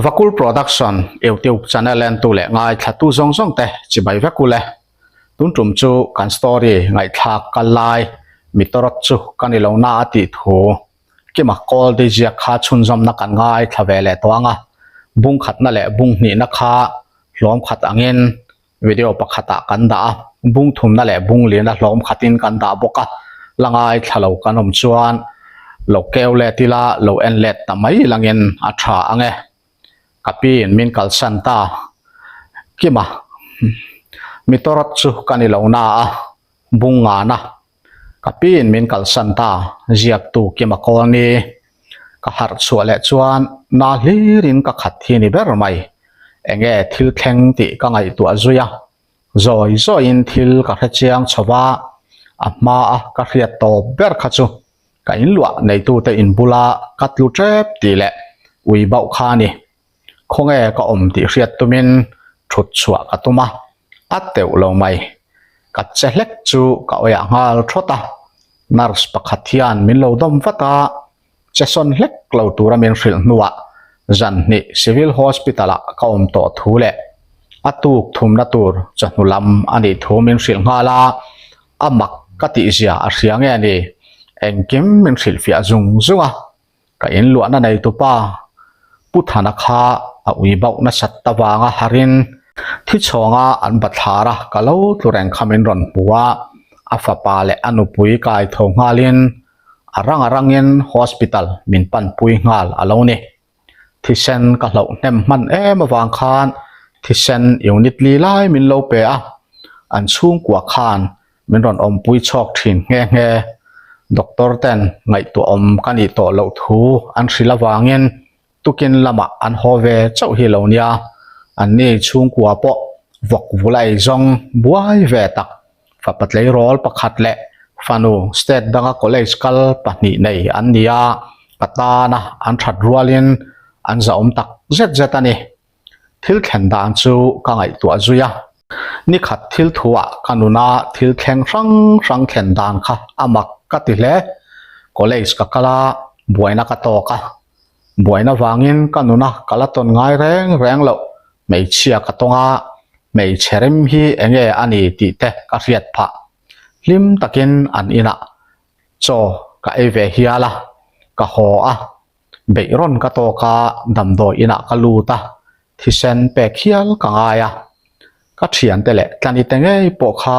Vakul Production YouTube channel entu leh ngaithlatu zawng zawng te chibai vek ule. Tun tum chu kan story ngaihthlak kal lai mitorawt chu ka ni lo na a tih thu Kima kawl di ziak kha chhunzawmna kan ngaithla ve leh tawh ang a, bung khatna leh bung hnihna kha hlawm khat angin Video pakhatah kan dah a, bung thumna leh bung liana hlawm khatin kan dah bawk a, la ngaithla lo kan awm chuan lo keu let ila lo en let ta mai langin a tha ang e. Ka piin min kalsan ta. Kima, Mitorawt chu ka ni lo na a, bung ngana. Ka piin min kalsan ta, ziaktu Kima kawl ni. Ka harh chhuah leh chuan na hlirin ka khat hi ni ber mai. Enge thil thleng tih ka ngaihtuah zui a, zawi zawiin thil ka hre chiang chho va, a hmaa ka hriat tawp ber kha chu ka inluah neitute inbula ka tlu tep tih leh ui bauh kha a ni. Khawnge ka awm tih hriat tumin thut chhuah ka tum a, a teuh lo mai. Ka che hlek chu ka awiah nghal thawt a, nurse pakhat hian min lo dawm vat a, che sawn hlek lo tura min hrilh hnuah zan hnih Civil Hospital ah ka awm tawh thu leh a tuk thumna tur chawhnu lam a nih thu min hrilh nghal a, a mak ka tihzia a hria nge ni, engkim min hrilhfiah zung zung a. Ka inluahna neitupa Pu Thana kha a ui bauh nasat ta vanga harin thi chhawnga an bathlar a ka lo tlu reng kha min rawn hmu a, a fapa leh a nupui kai tho nghalin a rang a rangin hospital min panpui nghal a lo ni. Thisen ka hlauh hnem hman em avang khan thisen unit li lai min lo pe a, an chhungkua khan Min rawn awmpui chhawk thin nghe nghe. Doctor ten ngaihtuah awm ka nih tawh loh thu an hrilh avangin tukin lamah an haw ve chauh hi lo nia. Anni chhungkua pawh vawk vula ei zawng buai ve tak fapa tleirawl pakhat leh fanu state danga college kal pahnih nei an ni a, ka tana an that rualin an zahawm tak zet zet a ni. Thil thlen dan chu ka ngaihtuah zui a, nikhat thil thuah ka nuna thil thleng hrang hrang thlen dan kha a mak ka ti hle. College ka kal a, buaina ka tawk a, buaina vangin ka nuna ka la tawn ngai reng reng loh hmeichhia ka tawng a, hmeichhe rem hi enge a ni tih te ka hriat phah. Hlim takin an inah chaw ka ei ve hial a, ka haw a. Beih rawn ka tawk a, damdawi inah ka lut a, thisen pek hial ka ngai a. Ka thiante leh tlanite ngei pawh kha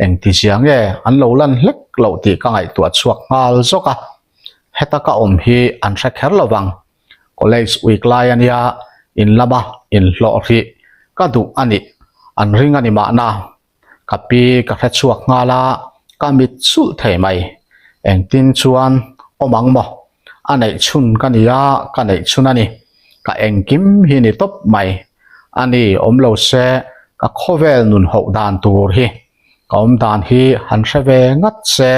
engtizia nge an lo lan hlek loh tih ka ngaihtuah chhuak nghal zawk a. Heta ka awm hi an hre kher lo vang. College week lai a nia, in lama inhlawh hrih ka duh a nih an ring a ni mahna. Ka pi ka hre chhuak nghal a, ka mit sulh thei mai. Engtin chuan awm ang maw? A neih chhun ka ni a, ka neih chhun a ni. Ka engkim hi ni tawp mai. A ni awm lo se ka khawvel nun hoh dan tur hi. Ka awm dan hi han hre ve ngat se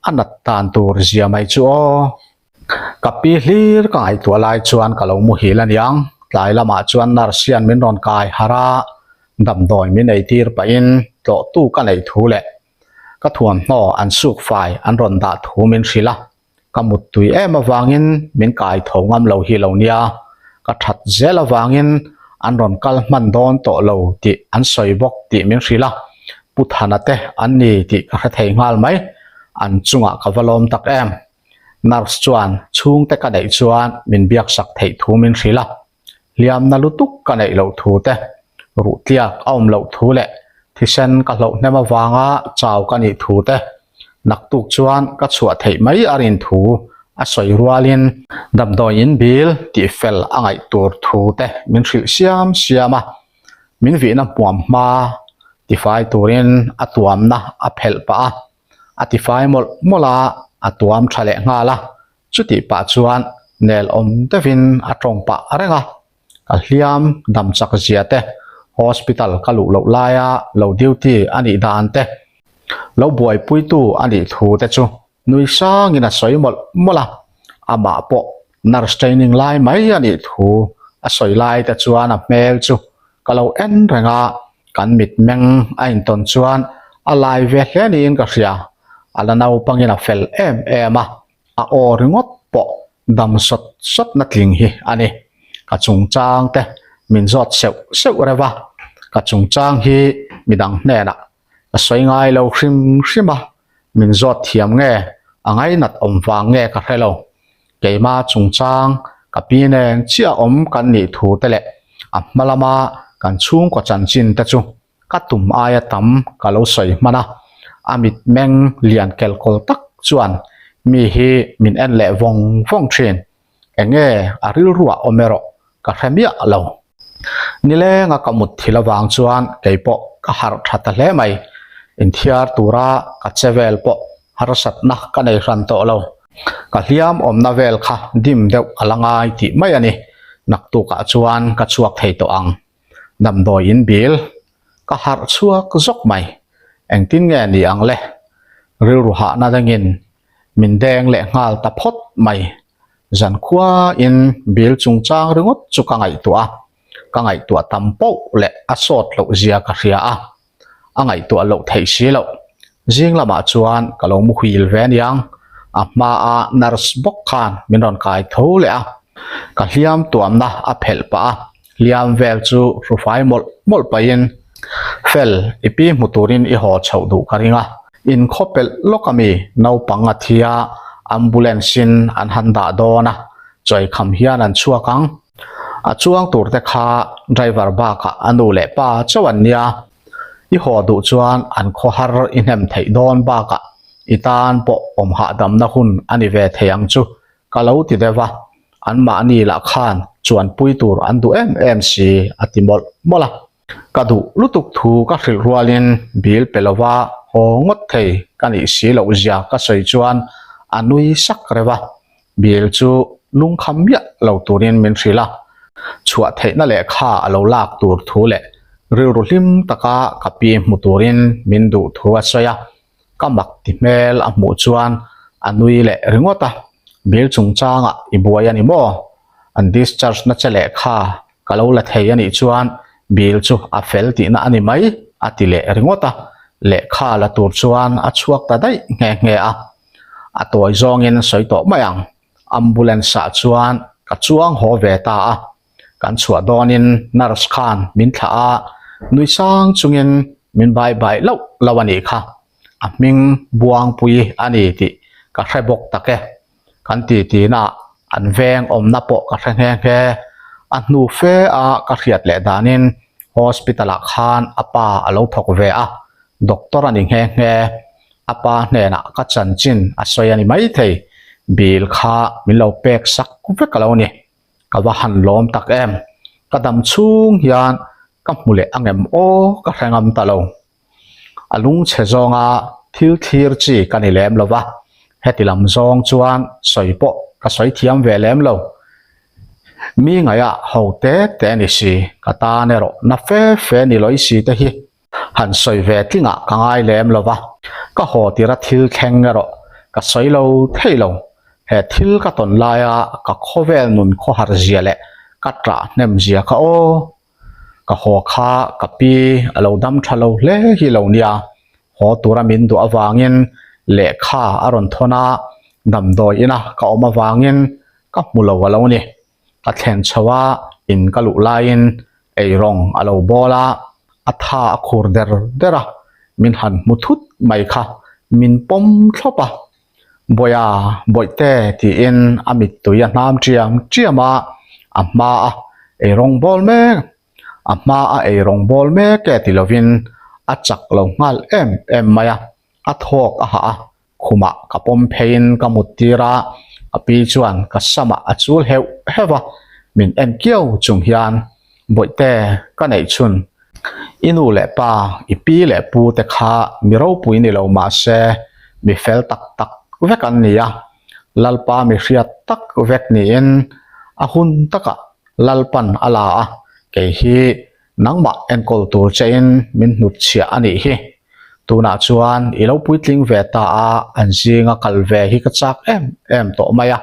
a nat dan tur zia mai chu aw. Ka pi hlir ka ngaihtuah lai chuan ka lo muhil a niang. Tlai lamah chuan nurse hian min rawn kai harh a, damdawi min eitir pahin tlawhtu ka neih thu leh ka thuamhnaw an suk fai an rawn dah thu min hrilh a, ka muttui em avangin min kai tho ngam lo hi lo nia, ka that zel avangin an rawn kal hman dawn tawh lo tih an sawi bawk tih min hrilh a, Pu Thana te an ni tih ka hre thei nghal mai, an chungah ka va lawm tak em. Nurse chuan chhungte ka neih chuan min biaksak theih thu min hrilh a, hliamna lutuk ka neih loh thu te, ruh tliak a awm loh thu leh thisen ka hloh hnem avanga chau ka nih thu te, naktuk chuan ka chhuah theih mai a rin thu a sawi rualin damdawi in bil tih fel a ngaih tur thu te min hrilh siam siam a, min vihna hmuam hma tifai turin a tuamna a phelh pah a. A tifai mawlh mawlh a, a tuam tha leh nghal a, chutih pah chuan nel awm deuhin a tawng pah reng a, ka hliam dam chak zia te, hospital ka luh loh laia lo duty a nih dan te, lo buaipuitu a nih thu te chu nui sangin a sawi mawlh mawlh a, amah pawh nurse training lai mai a nih thu a sawi lai te chuan a hmel chu ka lo en reng a, kan mitmeng a intawn chuan a lai ve hle niin ka hria, a la naupangin a fel em em a, a aw ringawt pawh dam sawt sawt na tling hi a ni. Ka chungchang te min zawt seuh seuh reuh a, ka chungchang hi midang hnenah ka sawi ngai lo hrim hrim a, min zawt thiam nge a ngainat awm vang nge ka hre lo. Keima chungchang ka pi nen chiah awm kan nih thu te leh a hma lama kan chhungkaw chanchin te chu ka tum aia tam ka lo sawi hman a, a mitmeng lian kelkawl tak chuan mi hi min en leh vawng vawng thin. Enge a rilruah awm erawh ka hre miah lo. Nilenga ka mut thil avang chuan kei pawh ka harh tha ta hle mai. Inthiar tura ka che vel pawh harsatna ka nei hran tawh lo. Ka hliam awmna vel kha dim deuh a la ngai tih mai a ni. Naktukah chuan ka chhuak thei tawh ang. Damdawi in bil ka harh chhuak zawk mai. Engtin nge ni ang le? Rilru hahna dangin min deng leh nghal ta phawt mai. Zankhua in bil chungchang ringawt chu ka ngaihtuah a, ka ngaihtuah tam poh leh a sawt loh zia ka hria a, a ngaihtuah loh theih si loh. Zing lamah chuan ka lo muhil ve aniang, a hma a nurse bawk khan min rawn kai tho leh a, ka hliam tuamna a phelh pah a, Hliam vel chu hrufai mawlh mawlh pahin Fel, i pi hmu turin i haw chhoh duh ka ring a. In khaw pelh lawk a mi naupang a thi a, ambulance in an han dah dawn a, chawikham hian an chhuak ang. A chuang tur te kha driver bakah a nu leh pa chauh an nia. I haw duh chuan an khaw har i hnem theih dawn bakah i tan pawh awm hahdamna hun a ni ve thei ang chu Ka lo ti deuh a, anmahni lah khan chuanpui tur an duh em em si a ti mawlh mawlh a. Ka duh lutuk thu ka hrilh rualin bill pe lova haw ngawt thei ka nih si loh zia ka sawi chuan a nui sak reuh a, bill chu lungkham miah lo turin min hrilh a, chhuah theihna lehkha a lo lak tur thu leh rilru hlim taka ka pi hmu turin min duh thu a sawi a. Ka mak ti hmel a hmuh chuan a nui leh ringawt a, Bill chungchangah i buai a ni maw? An discharge na che lehkha ka lo la thei a nih chuan Bill chu a fel tihna a ni mai a ti leh ringawt a, lehkha la tur chuan a chhuak ta daih nghe nghe a. A tawi zawngin sawi tawh mai ang, ambulance ah chuan ka chuang haw ve ta a. Kan chhuah dawnin nurse khan min thlah a, nui sang chungin min bai bai loh lo a nih kha. A hming Buangpui a ni tih ka hre bawk tak e. Kan ti tina an veng awmna pawh ka hre nghe nghe. A hnu fe a ka hriat leh danin hospital ah khan a pa a lo thawk ve a, doctor a ni nghe nghe. A pa hnenah ka chanchin a sawi a ni maithei, bill kha min lo pek sak vek a lo ni. Ka va han lawm tak em? Ka dam chhung hian ka hmu leh angem aw ka hre ngam ta lo. A lungchhe zawnga thil thlir chi ka ni lem lo va, heti lam zawng chuan sawi pawh ka sawi thiam ve lem lo. Mi ngaihah ho te te ni si, ka tan erawh na fe fe ni lawi si te hi Han sawi ve tlingah ka ngai lem lo va, ka haw tira thil thleng erawh ka sawi lo thei lo. He thil ka tawn laia ka khawvel nun khawhar zia leh ka ṭah hnem zia kha aw. Ka haw kha ka pi a lo dam ṭha lo hle hi lo nia, haw tura min duh avangin lehkha a rawn thawn a, damdawi ina ka awm avangin ka hmu lo a lo ni. Ka thlen chho a, in ka luh laiin eirawng a lo bawl a, a tha a khur der der a, min han hmu thut mai kha min pawm thlawp a, Bawiha, Bawihte tiin a mittui a hnam ṭiam ṭiam a, a hma a eirawng bawl mek, a hma a eirawng bawl mek e ti lovin a chak lo nghal em em mai a, a thawk a hah a, Khumah ka pawm pheiin ka mut tir a, a pi chuan ka samah a chul heuh heuh a, min en kiau chung hian, Bawihte, ka neih chhun, i nu leh pa, i pi leh pu te kha mi ropui ni lo mah se mi fel tak tak vek an ni a, Lalpa mi hriat tak vek niin a hun takah Lalpan a la a, kei hi Nangmah enkawl tur chein min hnutchhiah a nih hi. Tunah chuan i lo puitling ve ta a, an zinga kal ve hi ka chak em em tawh mai a,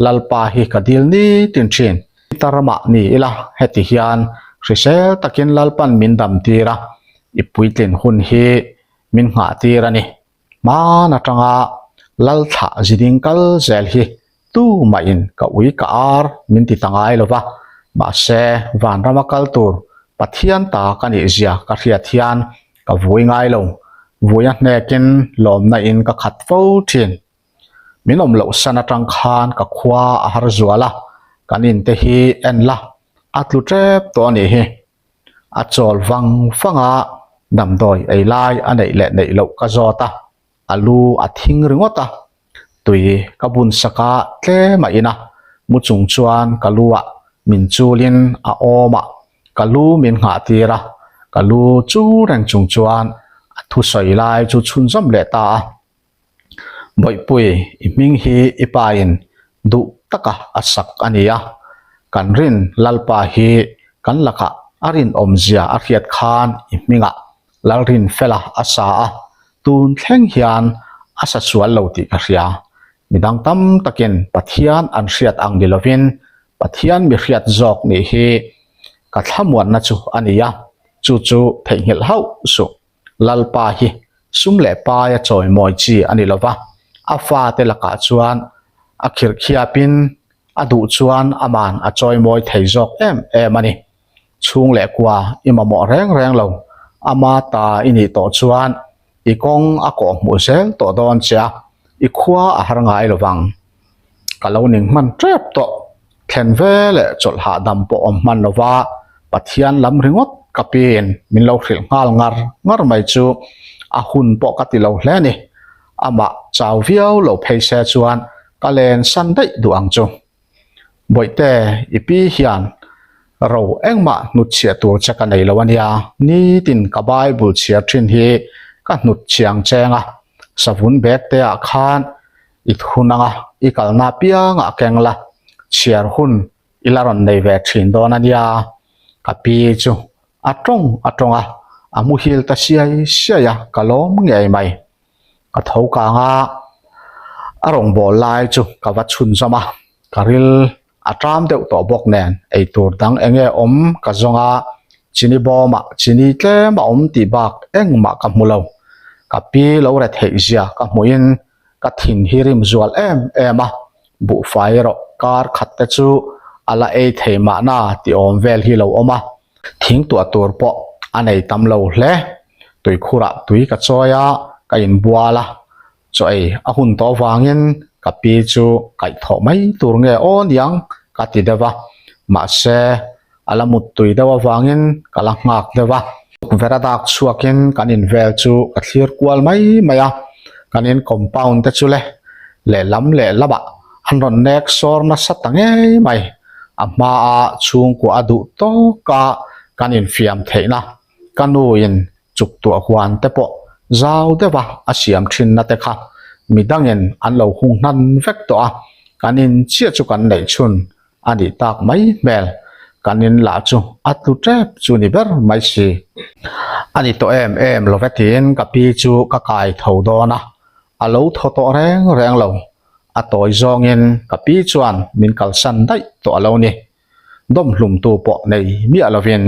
Lalpa hi ka dil nitin thin. Tar mah ni ila, heti hian hrisel takin Lalpan min dam tir a, i puitlin hun hi min nghah tir a ni. Hman atanga lal thlah ziding kal zel hi tu mahin ka ui ka ar min ti ta ngai lo va. Mahse, vanrama kal tur Pathian ta ka nih zia ka hriat hian ka vui ngai lo. Vui a hnekin lawmna in ka khat fo thin. Min awm loh san atang khan ka khua a har zual a, kan in te hi en la, a tlu tep tawh a nih hi. A chawl vang vang a, damdawi ei lai a neih leh neih loh ka zawt a, a lu a thing ringawt a, tui ka bun sak a tlem a in a, mu chung chuan ka lu ah min chul in a awm ah ka lu min nghah tir a, ka lu chu reng chung chuan a thusawi lai chu chhunzawm leh ta a. Bawihpui, i hming hi i pa in duh taka a sak a ni a, kan rin Lalpa hi kan lakah a rinawmzia a hriat khan i hmingah Lalrinfela a sa a, tun thleng hian a sa sual lo tih ka hria. Midang tam takin Pathian an hriat ang ni lovin Pathian mi hriat zawk nih hi ka thlamuanna chu a ni a, chu chu theihnghilh hauh suh. Lalpa hi sum leh paia chawimawi chi a ni lo va, a fate lakah chuan a khirhkhiapin a duh chuan aman a chawimawi thei zawk em em a ni. Chhung leh kua i mamawh reng reng lo, ama ta i nih tawh chuan i kawng a kawh hmuh zel tawh dawn che a, i khua a har ngai lo vang. Ka lo ning hman tep tawh, thlen ve leh chawlh hahdam pawh awm hman lo va, Pathian lam ringawt ka pin min lo hrilh nghal ngar ngar mai chu a hun pawh ka ti lo hle a ni. Amah chau viau lo phei se chuan ka len san daih duh ang chu. Bawihte, i pi hian ro engmah hnutchhiah tur che ka nei lo a nia, nitin ka Bible chhiar thin hi ka hnutchhiang cheng a, savun bag te ah khan i thun anga i kalna apiangah keng la, chhiar hun i la rawn nei ve thin dawn a nia, ka pi chu a tawng a tawng a, a muhil ta siai siai a, ka lawm ngei mai. Ka tho kang a, a rawngbâwl lai chu ka va chhunzawm a, ka ril a ṭam deuh tawh bawk nen eitur dang eng nge awm ka zawng a, chini bawmah chini tlem a awm tih bak engmah ka hmu lo. Ka pi lo re theih zia ka hmuhin ka thin hi rim zual em em a, buhfai erawh kar khat te chu a la ei thei mahna tih awm vel hi lo awm a, thing tuah tur pawh a nei tam lo hle. Tuikhurah tui ka chawi a, ka inbual a, chaw ei a hun tawh avangin ka pi chu kaihthawh mai tur nge aw niang ka ti deuh a, mahse a la mut tui deuh avangin ka la nghak deuh a. Tukverh a dak chhuakin kan in vel chu ka thlir kual mai mai a, kan in compound te chu le lehlam lehlamah an rawn nek sawr nasa ta ngei mai. A hmaa chhungkua a duh tawka kan infiam theihna ka nuin chuk tuah huan te pawh zau deuha a siam thinna te kha midangin an lo hung hnan vek tawh a, kan in chiah chu kan neih chhun a nih tak mai hmel. Kan in lah chu a tlu tep chu ni ber mai si. A ni tawh em em lo ve tiin ka pi chu ka kai tho dawn a, a lo thaw tawh reng reng lo. A tawi zawngin ka pi chuan min kalsan daih tawh a lo ni. Dawmhlumtu pawh nei miah lovin.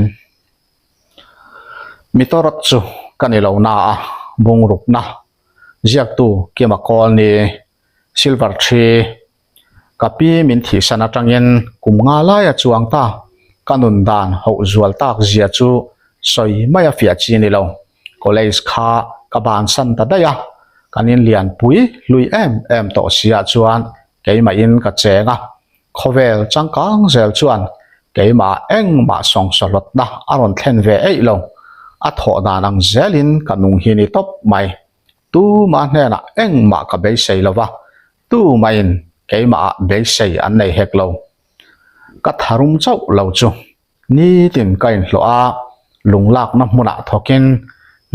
Mitawrawt chu ka ni lo na a, bungrukna ziaktu Kima Kawl ni Silver Tree ka pi min thihsan atangin kum nga laia chuang ta ka nun dan hoh zual tak zia chu sawi mai a fiah chi ni lo. College kha ka bansan ta daih a, kan inlianpui hlui em em tawh siah chuan keimahin ka cheng a, Khawvel changkang zel chuan keimah engmah sawngsahlawtna a rawn thlen ve eih lo. A thawh dan ang zelin ka nung hi ni tawp mai. Tumah hnenah engmah ka beisei lo va, tumahin keimahah beisei an nei hek lo. Ka tharum chauh lo chu Nitin ka inhlawh a, lunglakna hmunah thawkin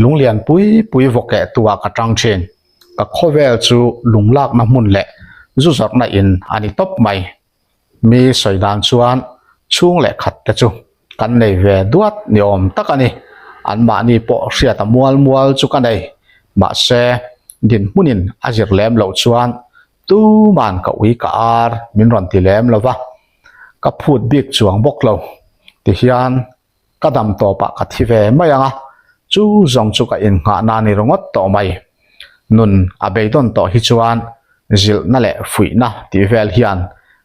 lunglian pui pui vawkeh tuah ka tang thin. Ka khawvel chu lunglakna hmun leh zu zawrhna in a ni tawp mai. Mi sawi dan chuan chhung leh khat te chu kan nei ve duat ni awm tak a ni. Anmahni pawh hriat a mual mual chu ka nei. Mahse, dinhmunin a zir lem loh chuan tuman ka ui ka ar min rawn ti lem lo va. Ka phut bik chuang bawk lo. Tihian ka dam tawpah ka thi ve mai ang a, chu zawng chu ka innghahna ni ringawt tawh mai. Nun a beidawn tawh hi chuan zilhna leh fuihna tih vel hian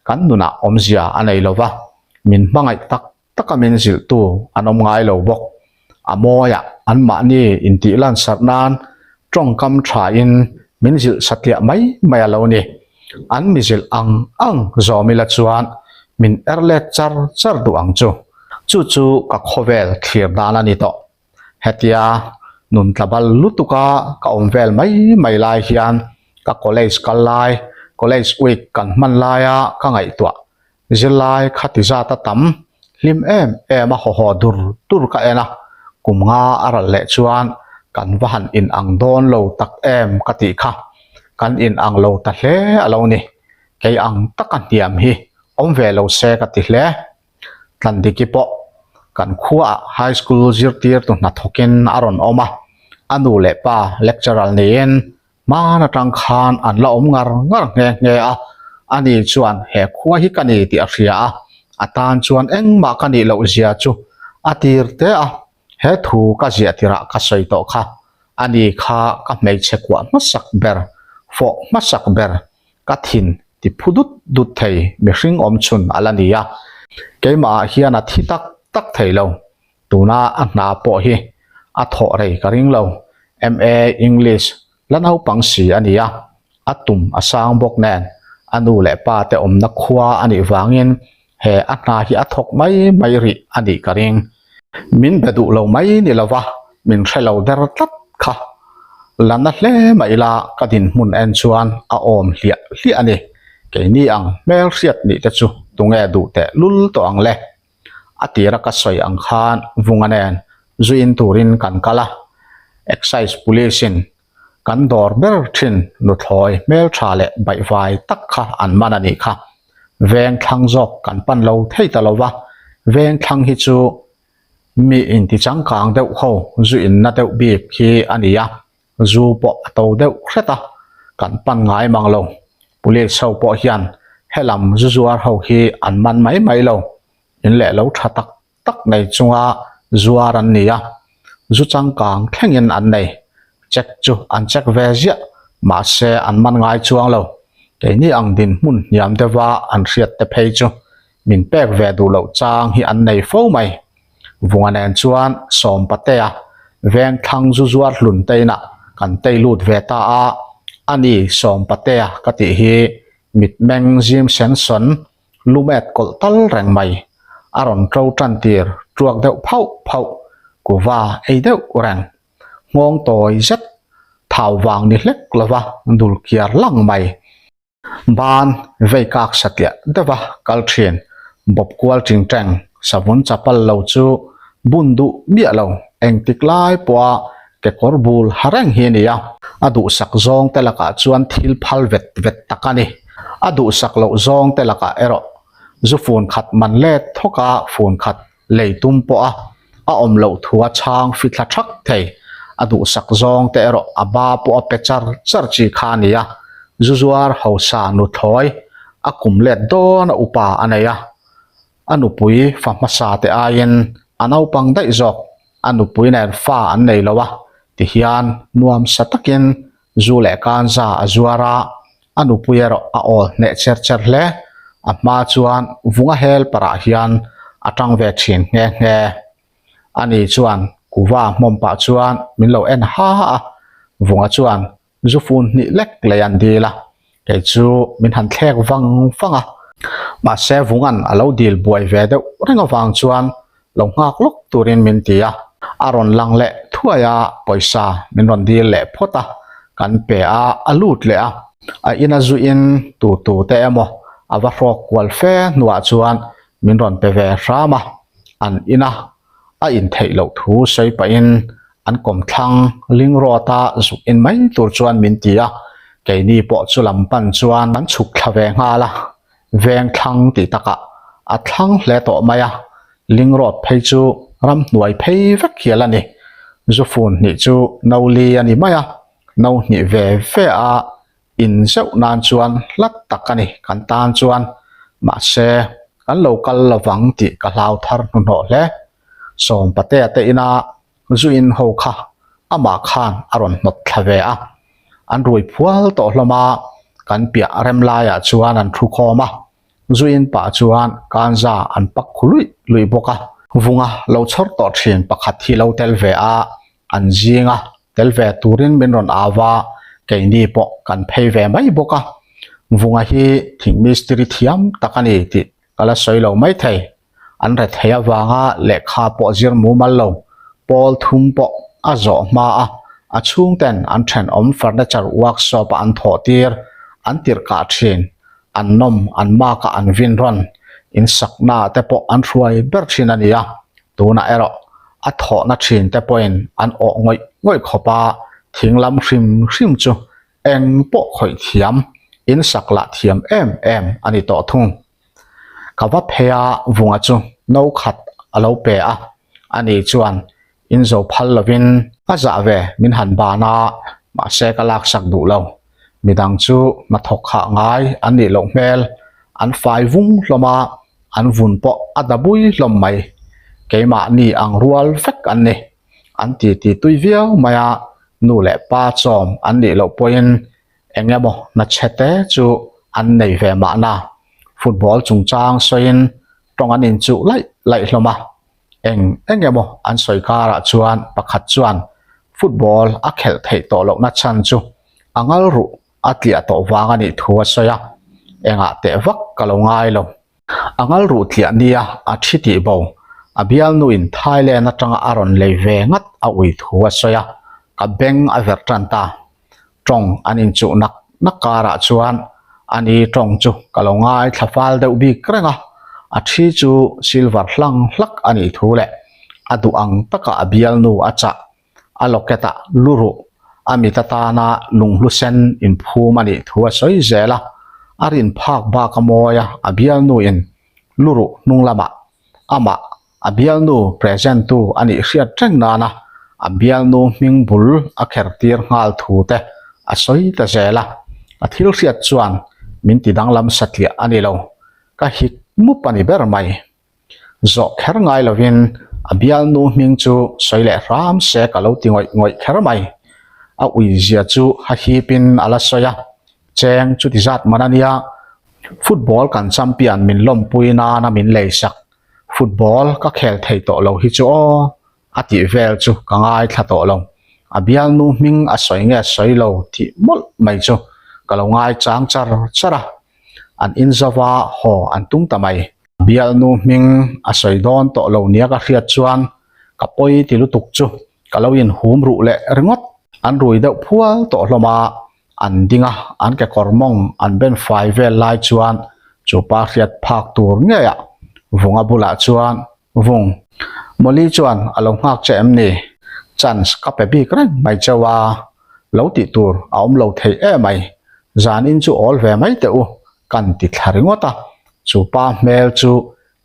kan nunah awmzia a nei lo va. Min hmangaih tak taka min zilhtu an awm ngai lo bawk. A mawiah anmahni intih lansarh nan tawngkam thain min zilh satliah mai mai a lo ni. An mi zilh ang ang zawm ila chuan min er let char char duh ang chu. Chu chu ka khawvel thlir dan a ni tawh. Hetia nun tlabal lutuka ka awm vel mai mai lai hian ka college kal lai, college week kan hman laia ka ngaihtuah Zirlai kha ti zat a tam, hlim em em a hawhaw dur dur ka en a, kum nga a ral leh chuan kan va han in ang dawn lo tak em ka tih kha, kan in ang lo ta hle a lo ni, kei ang taka hniam hi awm ve lo se ka ti hle. Tlandiki pawh kan khuaah high school zirtirtu hnathawkin a rawn awm a, a nu leh pa lecturer niin Hman atang khan an la awm ngar ngar nghe nghe a, ani chuan he khua hi ka ni tih a hria a, a tan chuan engmah ka nih loh zia chu a tir te a, he thu ka ziah tirah ka sawi tawh kha, ani kha ka hmeichhe kuah hmasak ber, fawh hmasak ber, ka thin ti phu dut dut thei mihring awm chhun a la ni a, keimahah hian a thi tak tak thei lo. Tuna a hna pawh hi a thawh rei ka ring lo. MA English la naupang si a ni a, a tum a sang bawk nen a nu leh pa te awmna khua a nih vangin he a hna hi a thawk mai mai rih a nih ka ring. Min be duh lo mai ni lova min hre lo der tlat kha. La na hle mah ila ka dinhmun en chuan a awm hliah hliah a ni. Keini ang hmelhriat nih te chu tunge duh teh lul tawh ang le. A tira ka sawi ang khan Vunga nen zu in turin kan kal a, Excise Police in kan dawr ber thin nuthlawi hmeltha leh baihvai tak kha an man a nih kha. Veng thlang zawk kan pan lo thei ta lo va, veng thlang hi chu mi inti changkang deuh ho zu inna deuh bik hi a ni a, zu pawh a to deuh hret a, kan pan ngai mang lo. Police ho pawh hian helam zu zuar ho hi an man mai mai lo, in leh lo tha tak tak nei chunga zuar an ni a, zu changkang thlengin an nei. Check chu an check ve ziah, mahse an man ngai chuang lo. Keini ang dinhmun hniam deuha an hriat te phei chu min pek ve duh loh chang hi an nei fo mai. Vunga nen chuan Sawmpatea veng thlang zu zuar hlun te inah kan tei lut ve ta a, ani Sawmpatea ka tih hi mitmeng zim sen sawn lumet kawlh tal reng mai, a rawn ṭo ṭan tir ṭuak deuh phauh phauh, kuva ei deuh reng, nghawng tawi zet thau vang ni hlek lova dul kiar lang mai. Ban vei kak satliah deuha kal thin bawp kual ting teng savun chapal lo chu bun duh miah lo engtik lai pawha kekawr bul ha reng hi a ni a, a duhsak zawng te lakah chuan thil phal vet vet tak a ni. A duhsak loh zawng te lakah erawh zu fun khat man let thawka fun khat lei tum pawh a a awm loh thu a chhang fithla thak thei. A duhsak zawng te erawh a ba pawh a pe char char chi kha a ni a, zu zuar hausa nuthlawi a kum let dawn a upa a nei a, a nupui fa hmasa te aiin a naupang daih zawk, a nupui nen fa an nei lo a, tihian nuamsa takin Zu leh kanza a zuar a, a nupui erawh a awl hneh cher cher hle. A hma chuan vunga hel parah hian a tang ve thin nghe nghe. Ani chuan kuva hmawm pah chuan min lo en ha a, vunga chuan zu fun hnih lek lei an dil a, kei chu min han thlek vang vang a. Mahse vungan a lo dil buai ve deuh reng avang chuan lo nghak lawk turin min ti a, a rawn lang leh thuai a, pawisa min rawn dil leh phawt a, kan pe a, a lut leh a, a ina zuiin tu tu te emaw a va hrawk kual fe hnuah chuan min rawn pe ve hram a, an ina a intheih loh thu sawi pahin an kawmthlang ling rawt a zuk in mai tur chuan min ti a, keini pawh chu lam pan chuan kan chhuk thla ve nghal a. Veng thlang tih takah a thlang hle tawh mai a, ling rawt phei chu ramhnuai phei vek hial a ni. Zu fun hnih chu no li a ni mai a, no hnih ve ve a in zeuh nan chuan hlat tak a ni kan tan chuan, mahse kan lo kal lovang tih ka hlau thar hnuhnawh hle. Sawmpatea te ina zu in ho kha amah khan a rawn hnawt thla ve a, an rui phual tawh hlawm a, kan piah rem laiah chuan an thu khawm a. Zu in pah chuan kanza an pak khu luih luih bawk a. Vunga lo chhawr tawh thin pakhat hi lo tel ve a, an zinga tel ve turin min rawn au a, keini pawh kan phei ve mai bawk a. Vunga hi thing mistiri thiam tak a ni tih ka la sawi lo maithei. An rethei avanga lehkha pawh zir mumal lo, pawl thum pawh a zawh hma a, a chhungten an thenawm furniture workshop a an thawh tir, an tirh kah thin, an nawm an mark a an vin rawn, in sakna te pawh an hruai ber thin a ni a, tunah erawh a thawhna thin te pawhin an awh ngawih ngawih khawp a, thing lam hrim hrim chu eng pawh khawih thiam, in sak lah thiam em em a ni tawh thung. Ka va phei a, Vunga chu no khat a lo pe a, ani chuan in zo phal lovin a zah ve min han ban a, mahse ka laksak duh lo. Midang chu hnathawk khah ngai an nih loh hmel, an fai vung hlawm a, an vun pawh a da bui hlawm mai. Keimahni ang rual vek an ni. An titi tui viau mai a, nu leh pa chawm an nih loh pawhin Eng emaw hna chhe te chu an nei ve mahna, football chungchang sawiin tawng an inchuh laih laih hlawm a. Eng eng emaw an sawi karah chuan pakhat chuan football a khelh theih tawh lohna chhan chu a ngal ruh a tliah tawh vang a nih thu a sawi a, engah teh vak ka lo ngai lo. A ngal ruh tliah nia a thi tih bo, a bialnuin Thailand atanga a rawn lei ve ngat a ui thu a sawi a, ka beng a verh tan ta. Tawng an inchuh nak nak karah chuan ani tawng chu ka lo ngaithla fal deuh bik reng a, a thi chu silver hlang hlak a nih thu leh a duh ang taka a bialnu a chah a locket ah lu ruh a mit atana lunghlu sen inphum a nih thu a sawi zel a, a rin phak bak a mawi a, a bialnu in lu ruh hnung lamah amah a bialnu present tu a nih hriat reng nana a bialnu hming bul a kher tir nghal thu te a sawi ta zel a, a thil hriat chuan min ti danglam satliah a ni lo, ka hik mup a ni ber mai. Zawh kher ngai lovin a bialnu hming chu sawi leh hram se ka lo ti ngawih ngawih kher mai. A uizia chu hahipin a la sawi a, cheng chuti zat man a nia, football kan champion min lawmpui nana min leisak, football ka khel thei tawh lo hi chu aw a tih vel chu ka ngaithla tawh lo. A bialnu hming a sawi nge sawi lo tih mawlh mai chu ka lo ngai chang char char a, an inzova haw an tum ta mai. Bialnu hming a sawi dawn tawh lo nia ka hriat chuan ka pawi ti lutuk chu ka lo inhum ruh leh ringawt. An rui deuh phual tawh hlawm a, an ding a, an kekawr mawng an ben fai vel lai chuan chu pa hriat phak tur ngeiah Vunga bulah chuan Vung, Mawli chuan a lo nghak che em ni? Chance ka pe bik reng mai cheu a, lo tih tur a awm lo thei em mai, zanin chu awl ve mai teh u kan ti thla ringawt a, chu pa hmel chu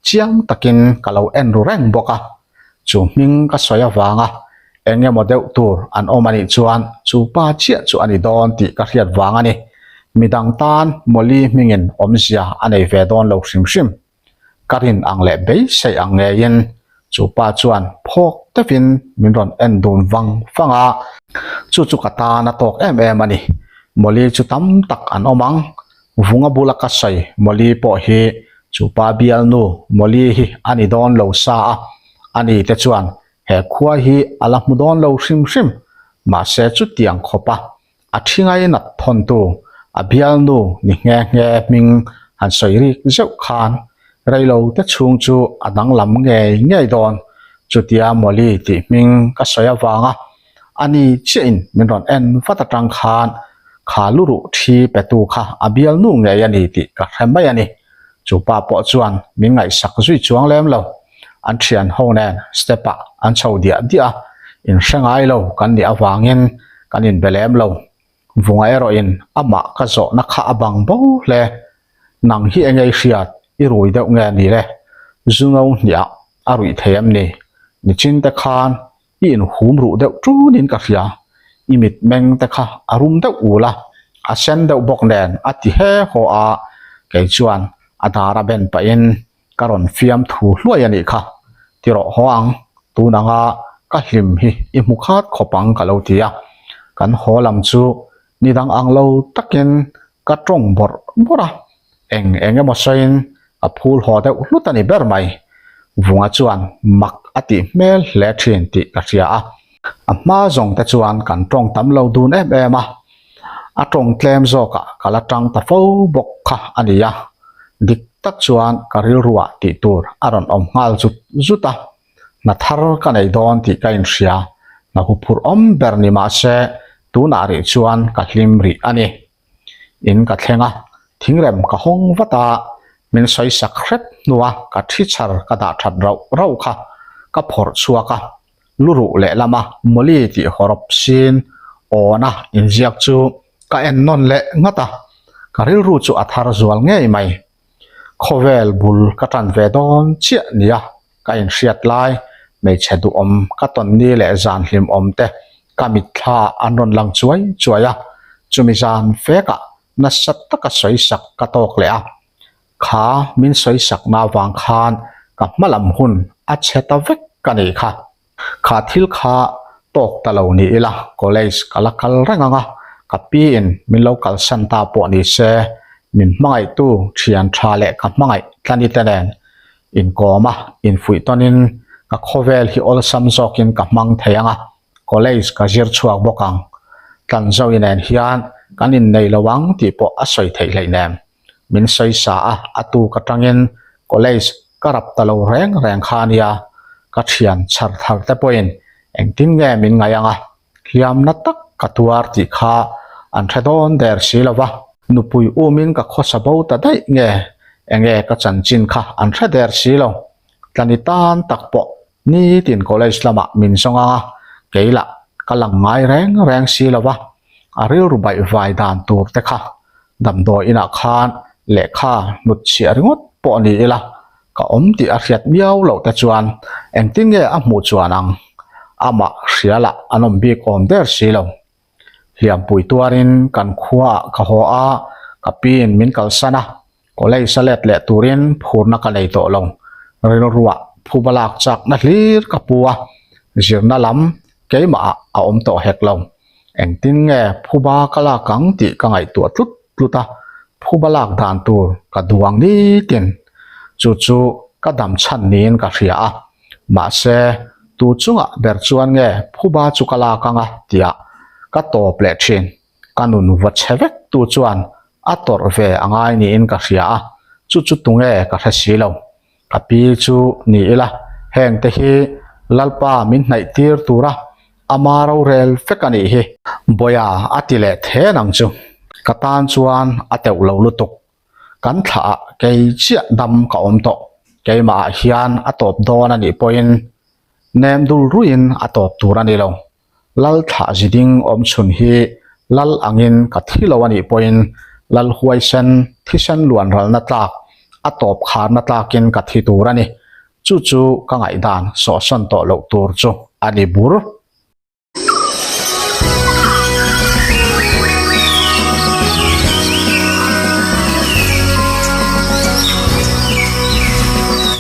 chiang takin ka lo en ru reng bawk a, chu hming ka sawi avanga eng emaw deuh tur an awm a nih chuan chu pa chiah chu a ni dawn tih ka hriat vang a ni. Midang tan Mawli hmingin awmzia a nei ve dawn lo hrim hrim. Ka rin ang leh beisei ang ngeiin chu pa chuan phawk deuhin min rawn en dun vang vang a, chu chu ka tan a tawk em em a ni. Mawli chu tam tak an awm ang, Vunga bula ka sawi Mawli pawh hi chu pa bialnu Mawli hi a ni dawn lo sa a, ani te chuan he khua hi a la hmu dawn lo hrim hrim, mahse chutiang khawpa A thi ngainat thawntu a bialnu ni nghe nghe hming han sawi rik zeuh khan reilo te chhung chu a danglam ngei ngei dawn. Chutia Mawli tih hming ka sawi avanga ani chiahin min rawn en vat atang khan kha luruh thi petu kha a bialnu ngei a ni tih ka hre mai a ni. Chu pa pawh chuan min ngaihsak zui chuang lem lo. An thian ho nen step ah an chho diah diah a, in hre ngai lo kan nih avangin kan inbe lem lo. Vunga erawhin amah ka zawhna kha a bang bo hle. Nang hi enge i hriat, i rui deuh nge ni le? Zu ngo hniah a ruih thei em ni? Nichin te khan i inhum ruh deuh ṭunin ka hria, i mit meng te kha a rum deuh ul a, a sen deuh bawk nen a ti he haw a, kei chuan a dar a ben pahin ka rawn fiam thu hluai a nih kha, ti rawh haw ang, tun anga ka hlim hi i hmu khat khawp ang ka lo ti a, kan haw lam chu ni dang ang lo takin ka tawng bawrh bawrh a, eng eng emaw sawiin. Ka phul haw deuh hlut a ni ber mai. Vunga chuan mak a tih hmel hle thin tih ka hria a. A hma zawng te chuan kan tawng tam lo dun em em a, a tawng tlem zawkah ka la tang ta fo bawk kha a ni a. Dik tak chuan ka rilruah tih tur a rawn awm nghal zut zut a, hna thar ka nei dawn tih ka inhria, hna huphurh awm ber ni mah se tunah rih chuan ka hlim rih a ni. In ka thleng a, thingrem ka hawng vat a, min sawi sak hrep hnua ka thi chhar ka dah that rauh rauh kha ka phawrh chhuak a, lu ruh lehlama Molly tih hawrawp sin awna inziak chu ka en nawn leh ngat a, ka rilru chu a thar zual ngei mai. Khawvel bul ka tan ve dawn chiah nia ka inhriat lai hmeichhe duhawm ka tawn ni leh zan hlimawm te ka mitthla an rawn lang chuai chuai a, chumi zan fekah nasa taka sawisak ka tawk leh a, kha min sawisakna avang khan ka hma lam hun a chhe ta vek ka nih kha. Kha thil kha tawk ta lo ni ila college ka la kal reng ang a, ka pi in min lo kalsan ta pawh ni se min hmangaihtu thian tha leh ka hmangaih tlani te nen inkawm a, infuih tawnin ka khawvel hi awlsam zawkin ka hmang thei ang a, college ka zir chhuak bawk ang. Tlanzoi nen hian kan innei lo ang tih pawh a sawi theih hleihnem. Min sawi sa a, a tuk atangin college ka rap ta lo reng reng kha a nia, ka thian chhar thar te pawhin engtin nge min ngaih ang a, hliamna tak ka tuar tih kha an hre dawn der si lo va. Nupui umin ka khawsa bo ta daih nge, enge ka chanchin kha an hre der si lo. Tlani tan tak pawh nitin college lamah min zawng ang a, kei lah ka lang ngai reng reng si lo va, a rilru baih vai dan tur te kha damdawi inah khan lehkha hnut chhiah ringawt pawh ni ila ka awm tih a hriat miau loh te chuan engtin nge a hmuh chuan ang? Amah hria lah an awm bik awm der si lo. Hliampui tuarin kan khuaah ka haw a, ka piin min kalsan a, college a let leh turin phurna ka nei tawh lo. Rilruah phuba lak chakna hlir ka pu a, zirna lam keimah ah a awm tawh hek lo. Engtin nge phuba ka lak ang tih ka ngaihtuah tlut tlut a, phuba lak dan tur ka duang nitin. Chu chu ka dam chhan niin ka hria a, mahse tu chungah ber chuan nge phuba chu ka lak ang a tiah ka tawp leh thin. Ka nun va chhe vek tu chuan a tawrh ve a ngai niin ka hria a, chu chu tunge ka hre si lo. Ka pi chu ni ila, heng te hi Lalpa min hnaih tir tura ama rorel vek a nih hi. Bawia a ti leh then ang chu. Ka tan chuan a teuh lo lutuk. Kan thlah ah kei chiah dam ka awm tawh. Keimah ah hian a tawp dawn a nih pawhin nem dul ruiin a tawp tur a ni lo. Lal thlah ziding awm chhun hi lal angin ka thi lo a nih pawhin lal huaisen thisen luan ralna tlak a tawp kharna tlakin ka thi tur a ni. Chu chu ka ngaihdan sawhsawn tawh loh tur chu a ni bur.